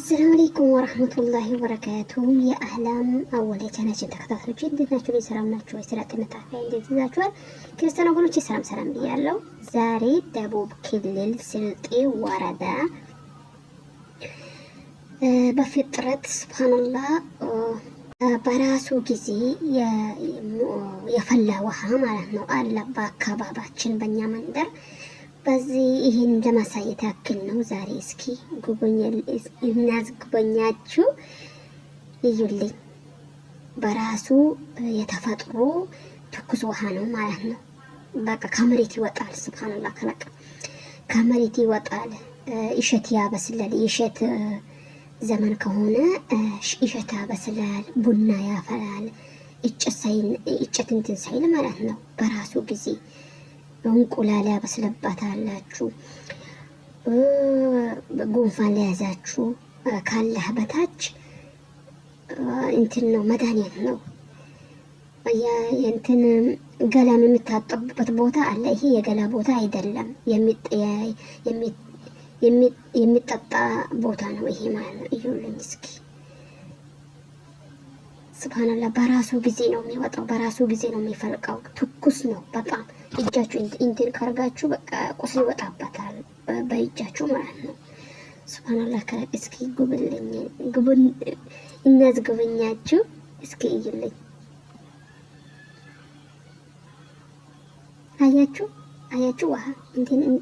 السلام عليكم ورحمة الله وبركاته። የአህላም አወል የቻናችን ተከታታዮች እንዴት ናችሁ? ሰላም ናችሁ ወይ? ስራ ጤና ታፊያ እንዴት ይዛችኋል? ክርስቲያን ወገኖቼ ሰላም ሰላም ብያለሁ። ዛሬ ደቡብ ክልል ስልጤ ወረዳ በፍጥረት سبحان الله በራሱ ጊዜ የፈላ ውሃ ማለት ነው አለ በአካባቢያችን በእኛ መንደር። በዚህ ይህን ለማሳየት ያክል ነው። ዛሬ እስኪ እናስጎበኛችሁ። እዩልኝ። በራሱ የተፈጥሮ ትኩስ ውሃ ነው ማለት ነው። በቃ ከመሬት ይወጣል። سبحان الله ከለቀ ከመሬት ይወጣል። እሸት ያበስላል። የእሸት ዘመን ከሆነ እሸት ያበስላል፣ ቡና ያፈላል። እጨት እንትን ሳይል ማለት ነው። በራሱ ጊዜ እንቁላል ያበስለባታላችሁ። ጉንፋን ለያዛችሁ ካለህ በታች እንትን ነው መድኃኒት ነው። እንትን ገላም የሚታጠቡበት ቦታ አለ። ይሄ የገላ ቦታ አይደለም፣ የሚጠጣ ቦታ ነው ይሄ ማለት ነው። እዩልኝ እስኪ سبحان الله። በራሱ ጊዜ ነው የሚወጣው፣ በራሱ ጊዜ ነው የሚፈልቀው። ትኩስ ነው በጣም። እጃችሁ እንትን ካርጋችሁ በቃ ቁስል ይወጣበታል በእጃችሁ ማለት ነው። سبحان الله። እስኪ ጉብልኝ ጉብን እናዝጉብኛችሁ እስኪ እዩልኝ። አያችሁ አያችሁ፣ ውሃ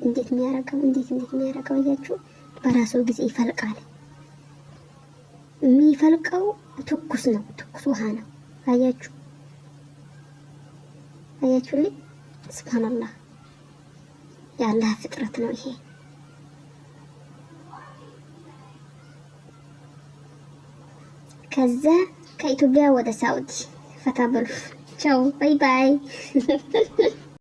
እንዴት የሚያረገው እንዴት እንዴት የሚያረገው አያችሁ። በራሱ ጊዜ ይፈልቃል። የሚፈልቀው ትኩስ ነው፣ ትኩስ ውሃ ነው። አያችሁ አያችሁልኝ። ስብሃንአላህ የአላህ ፍጥረት ነው ይሄ። ከዛ ከኢትዮጵያ ወደ ሳውዲ ፈታ በሉ። ቻው bye bye።